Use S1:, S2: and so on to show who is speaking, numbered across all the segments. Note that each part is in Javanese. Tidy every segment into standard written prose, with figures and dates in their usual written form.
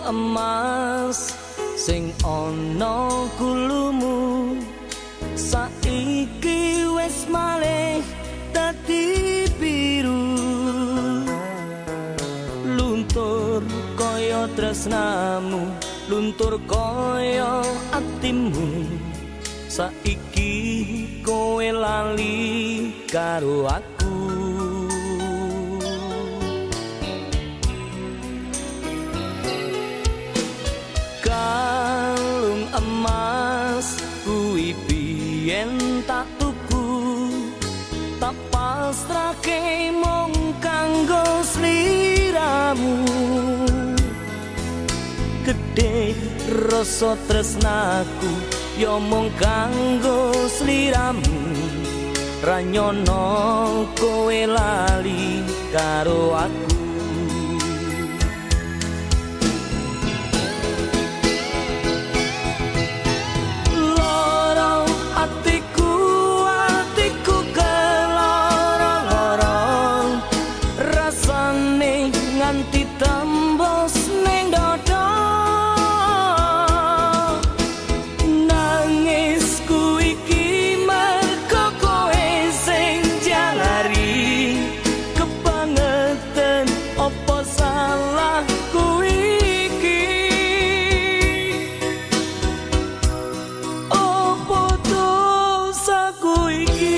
S1: Emas sing ana gulumu saiki wis malih dadi biru, luntur kaya tresnamu, luntur kaya atimu. Saiki kowe lali karo aku. Kalung emas kuwi biyen tak tuku, tak pasrahke mung kanggo sliramu. Gedhe rasa tresnaku ya mung kanggo sliramu, ra nyono kowe lali karo aku. Nganti tembus ning dada, nangisku iki mergo kowe sing jalari kebangetan. Opo salahku iki, opo dosaku iki?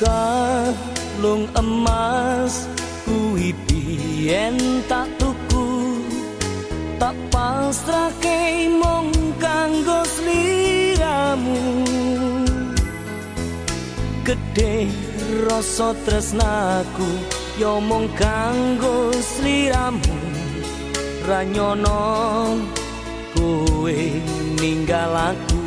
S1: Kalung emas kuwi biyen tak tuku, tak pasrahke mung kanggo sliramu. Gedhe rasa tresnaku ya mung kanggo sliramu, ra nyono kowe ninggal aku.